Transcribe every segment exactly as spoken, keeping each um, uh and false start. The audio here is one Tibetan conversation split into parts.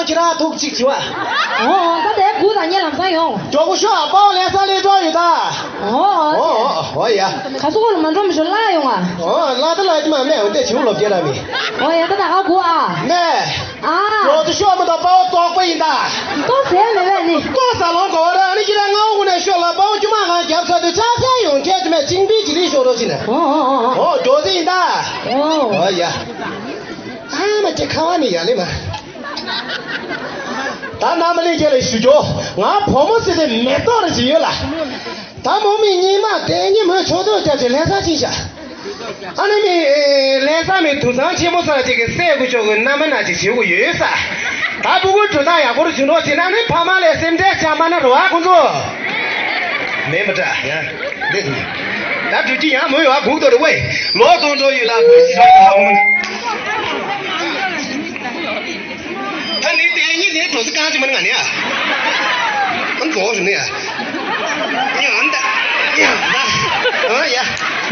ཁྱེད་རང་ཐུག་ཅིག་བྱི་བ། ཨོ་ཨོ། ད་དེ་གུ་དང་ངེད་ལམ་སང་ཡོང་། མགྱོགས་པོ་ཤོག་ཨ་པའོ་ལེ་ས་ལེ་འགྲོ་ཡོད་ད། ཨོ་ཨོ། ཨོ་ཨོ་ཨོ་ཡ། ག་སོ་གོ་ལ་མ་འགྲོ་མི་ཤོ་ལ་ཡོང་ཨ། ཨོ་ལ་ད་ལ་ཅི་མ་མེད་འོན་ཏེ་བྱིའུ་ལོ་བརྒྱད་ར་མི། ཨོ་ཡ་ད་ད་ག་གུ་ཨ། མེ། ཨ། མགྱོགས་པོ་ཤོག་མི་ད་པའོ་ཙོག་པ་ཡིན་ད། ཏོ་ཟེར་མེད་པས་ནི། ཏོ་ས་ལོང་གོ་ར་ནི་ཁྱེད་རང་ང་འོ་གུ་ནས་ཤོག་ལ་པའོ་ཅི་མ་གང་རྒྱབ་ས་དུ་ཆ་ས་ཡོང་ཁྱེད་ཅི་མེད་ཅིང་པི་ཅི་ལི་ཤོག་རོ་ཅི་ནས། ཨོ་ཨོ་ཨོ། ཨོ་མགྱོགས་ཟིན་ཡིན་ད། ཨོ། ཨོ་ཡ། ཨ་མ་ཅི་ཁ་བ་ནི་ཡ་ལེ་མ། ད་ནམ་ལས་ཀྱི་ལས་ཞུ་རྒྱུ། ང་བུ་མོ་ཟེར་ཏེ་མེ་ཏོག་རེ་ཞིག་ཡོད་ལ། ད་མོ་མི་གཉིས་མ་དེ་གཉིས་མོས་ཆོག་ཐོག་རྒྱབ་ཀྱི་ལྷ་ས་ཕྱིན་ཤག་ཨ་ནི་མི་ལྷ་ས་མི་དུང་སང་ཆེན་མོ་ས་ཅིག་གི་སྲས་སྐུ་ཞབས་ཀྱི་མནའ་མ་ན་ཅིག་བྱེད་དགོས་ཡོད་ས། ད་ཕྲུ་གུ་གྲུ་སྟངས་ཡག་པོ་རེ་བྱུང་རོགས་བྱེད་ན་ནི་ཕ་མ་ལས་སེམས་ཁྲལ་བྱ་མ་ན་རོ་ཨ་ཁོང་ཚོ། མེད་མི་འདྲ་ཡ། འདི་ཟིན། ད་དུས་ཀྱི་ཡང་མོས་ཡོད་ཨ་སྒུག་དོ་རེ་ཝེ། ལོ་གཏོང་འགྲོ་ཡོད་ལ་སྒུག་ཤོག་ཨ་ཁོང་། ད་ནི་དེ་གཉིས་ནི་གྲོ་སི་གང་ཅི་མ་ནི་ང་ནི་ཨ། ཨ་འགྲོ་ཞུ་ནི་ཨ། ཉང་ད། ཉང་ད། ཨ་ཡ།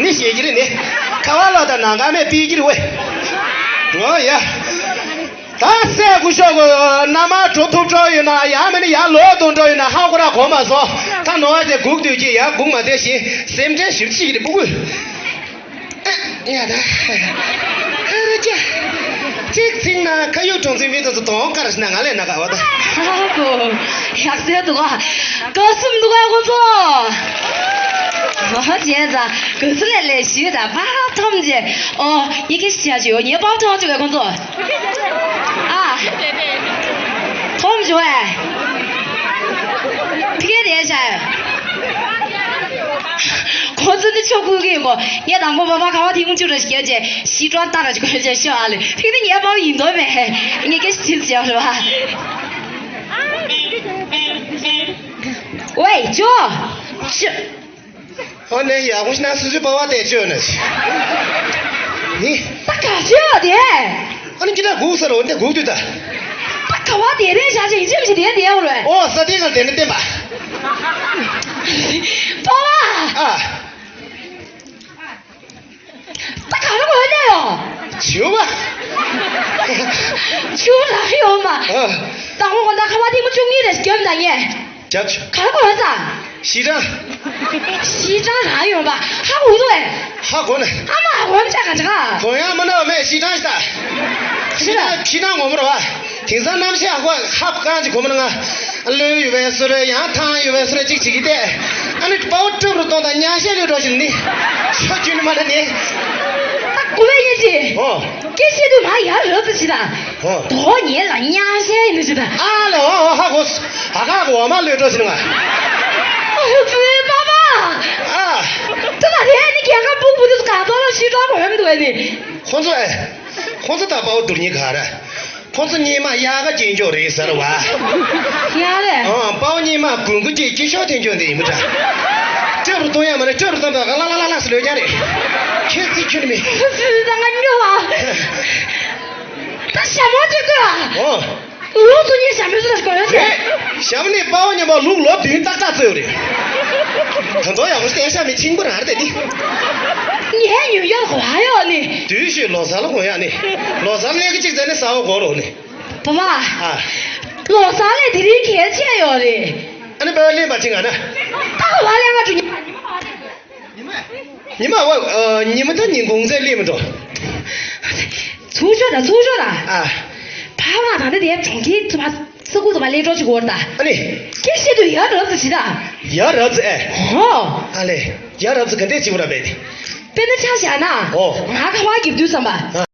ནི་ཞེས་ཀྱི་རེད་ནི། ཁ་བ་ལོ་ད་ནང་ག་མེད་པི་ཀྱི་རེད་ཝེ། ཨ་ཡ། ད་སྲས་སྐུ་ཞབས་ཀྱི་མནའ་མ་འགྲོ་ཐུབ་འགྲོ་ཡོད་ན་ཡང་མིན་ན་ཡང་ལོ་གཏོང་འགྲོ་ཡོད་ན་ཧ་གོ་ར་གོ་མ་སོང་། ད་ནོར་བ་དེ་སྒུག་དུས་ཀྱི་ཡང་སྒུག་མ་བསྡད་ཤིང་སེམས་ཁྲལ་ཞིབ་ཅིག་རེད་སྤུ་གུ། ཡ་ད། ཧ་ར་ཅ། གཅིག་ཚིག་ན་ཁ་ཡུག་གྲོང་ཚོའི་མི་དང་དུ་དོང་དཀར་ཞིག་ན་ང་ལས་ན་ག་བ་ད། ཧ་གོ། ཡག་སེ་འདུག་ག་ག་སུམ་འདུག་ག་ཁོ་ཚོ། ཧ་ཅན་ཙ་ག་སུ་ལས་ལས་ཞུས་ད་ཕ་ཐམ་ཅེ། ཨོ་ཡི་གེ་ཤ་ཅེ་ཡོ་ཉེ་པ་ཐམ་ཅེ་ག་ཁོ་ཚོ། ཨ། ཐོམ་ཇོ་ཨེ། ཕི་གེ་རེ་ཤ་ཨེ། ཁོ་ཚོ་ནི་ཆོ་གུ་གི་གོ། ངས་དང་པོ་བ་བ་ག་བ་ཐིག་མུ་ཅུ་ར་ཞིག་རྒྱབ་རྗེས་ཤི་ཀྲོན་ཏ་ར་ཅིག་གོ་རྒྱབ་ཤོ་ཨ་ལེ། ཕི་གེ་ཉེ་པའོ་ཡིན་དོ་མེ། ངས་ཀེ་ཤི་ཅི་ཟེར་ར་བ། ཝེ་ཇོ། ཅི། ཨོ་ནེ་ཡག་པོ་ཞིག་ན་སུ་སུ་པ་བ་དེ་ཅོ་ནེ། ནི། ད་ག་ཅོ་དེ། ཨ་ནི་ཅི་ན་སྒུག་ས་རོ་འདི་སྒུག་དུས་ད། ད་ག་བ་དེ་རེད་བཞག་ཅིག་ཅིག་ཅིག་དེ་དེ་འོ་རེད། ཨོ་ས་དེ་ག་དེ་ནི་བསྟན་པ། པ་བ། ཨ། ད་ག་རེ་གོ་ནས་ཡོ། ཆུ་བ། ཆུ་ར་ཡོང་མ། ཨ། ད་ཧོ་གོ་ད་ཁ་བ་ཐིག་མ་བཅུ་གཉིས་རེ་སྐྱོབ་ད་ངས། རྒྱབ་ཆུ། ག་རེ་གོ་ཡོད་ས། ཤི་ཀྲང་། ཤི་ཀྲང་རང་ཡོང་པ་ཧ་གོ་འདུག་ཨེ། ཧ་གོ་ནས། ཨ་མ་ཧ་གོ་མ་ཆ་ག་ཆ་ག་གོ་ཡང་མ་ན་བ་མེད་ཤི་ཀྲང་ཤི་ད། ཤི་ཀྲང་ཤི་ཀྲང་ངོ་མ་ར་བ། དེང་སང་གནམ་གཤིས་ཧ་གོ་ཧ་གང་ཅིག་གོ་མ་ན་ང་། ལོས་ཡོད་པའི་སོ་རེ་ཡང་ཐང་ཡོད་པའི་སོ་རེ་ཅིག་ཅིག་གིས་ཏེ། ཨ་ནི་དཔའ་བོ་སྤྲུག་རུ་གཏོང་དང་ཉ་ཤས་ལོས་འགྲོ་བཞིན་ནི། ཤོ་ཅུ་ནི་མ་ན་ནི། ད་གོ་བས་ཡིན་ཅི། ཨོ། སྐད་ཆ་དུ་མ་ཡར་རབ་ཏུ་ཕྱི་དང་། ཨོ། དོ་ཉེ་ལ་ཉ་ཤས་ཡིན་ནི་ཕྱི་དང་། ཨ་ལ་ཨོ་ཨོ་ཧ་གོ། ཧ་ག་གོ་བ་མ་ལོས་འགྲོ་ཕྱིན་ང་། ཨོ་བུའི་པ་པ། ཨ། ད་ད་རེ་ནི་རྒྱལ་ཁབ་ཕུག་བུ་དུ་ག་ཏོ་ལ་ཤི་ཀྲང་གོ་ཧམ་འདུག་ཨེ་ནི། ཁོང་ཚོ་ཨེ། ཁོང་ཚོ་ད་དཔའ་བོ་དུར་ཉིན་ག་ར། ཁོང་ཚོ་གཉིས་མ་དབྱར་ཁ་སྐྱེས་མཆོག་རེད་ཟེར་བ། ཡ་རེད། ཨང་དཔའ་བོ་གཉིས་མ་དགུན་ཁ་སྐྱེས་སྐྱེས་མཆོག་ཐོན་མཆོག་འདི་ཡིན་པ་འདྲ། སྤྲོད་རུ་གཏོང་ཡ་མ་རེད་སྤྲོད་རུ་གཏོང་པ་ག་ལ་ལ་ལ་ལ་སི་ལོས་ཀྱང་རེད། ཁྱེད་ཚིག་ཁྱོད་མི། ད་ང་སྨྱོ་བ། ད་ཞྭ་མོ་ཅིག་ལྟོས་ཨ། ཨོ། ལུག་ཚོ་གཉིས་ཞྭ་མོ་ཚོ་ལ་གོ་ཡོད་ཟེར། རེད། ཞྭ་མོ་ནི་དཔའ་བོ་མཉམ་པ་ལུག་ལོ་བདུན་ཏག་ཏག་ཚོད་ཡོད་རེད། ད་དོ་ཡག་པོ་བསྟན་ཤ་མི་ཆིང་པོ་རང་རེད་དེ། ངས་ཉོ་ཡག་གོ་ཧ་ཡོད་ནི། དུས་ཤིག་ལོ་གསར་ལ་གོ་ཡག་ནི། ལོ་གསར་ལས་ཀ་གཅིག་བཙལ་ནས་ཟ་བ་གོ་རོགས་ནི། བུ་མ། ཨ། ལོ་གསར་ལས་དེ་རིང་གལ་ཆེ་ཡོད་རེད། ཨ་ནི་བུ་ལེན་པ་ཅི་ང་ན། ད་ག་བ་ལེན་ག་འགྲོ་ཉི་མ། ཉི་མ་བ་ཨ། ཉི་མ་ད་ཉིན་གུང་ཚེ་ལེན་མི་འགྲོ། ཚུགས་ཤོག་ད་ཚུགས་ཤོག་ད། ཨ། ཕ་མ་ད་ནི་དེ་གྲོང་ཁྱེར་དུ་མ་ས་ཁུག་དུ་མ་ལེན་འགྲོ་ཅིག་གོ་ར་ད། ཨ་ནི། སྐད་བཤད་དུས་ཡ་རབས་ཚུ་ཞིག་ད། ཡ་རབས་ཚུ་ཨེ། ཧོ། ཨ་ལེ། ཡ་རབས་ཚུ་ག་འདྲས་ཅིག་བུ་ར་བས་དེ། དཔེར་ན་ཆ་བཞག་ན། ཨོ། ང་ཁ་བ་རྒྱབ་དུས་བསམ་པ། ཨ།